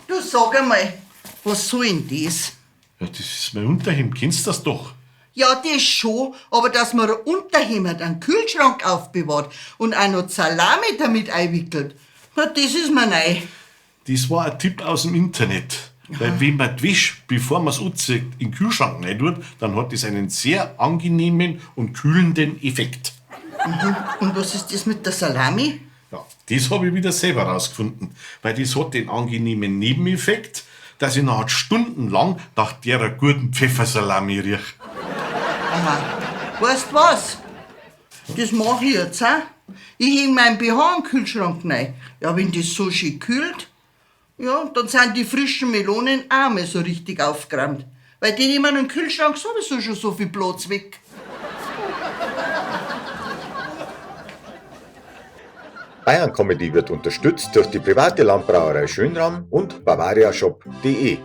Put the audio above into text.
Du sag einmal, was soll denn das? Ja, das ist mein Unterhemd, kennst das doch? Ja, das schon, aber dass man ein Unterhemd einen Kühlschrank aufbewahrt und auch noch Salami damit einwickelt, na, das ist mir neu. Das war ein Tipp aus dem Internet. Weil wenn man die Wäsche, bevor man es anzieht, in den Kühlschrank rein tut, dann hat das einen sehr angenehmen und kühlenden Effekt. Und was ist das mit der Salami? Ja, das habe ich wieder selber rausgefunden. Weil das hat den angenehmen Nebeneffekt, dass ich nachher stundenlang nach der guten Pfeffersalami riech. Aha. Weißt was? Das mach ich jetzt auch. Ich häng mein BH in den Kühlschrank rein. Ja, wenn das so schön kühlt, ja, dann sind die frischen Melonen auch mal so richtig aufgeräumt. Weil die nehmen im Kühlschrank sowieso schon so viel Platz weg. Bayern Comedy wird unterstützt durch die private Landbrauerei Schönram und bavariashop.de.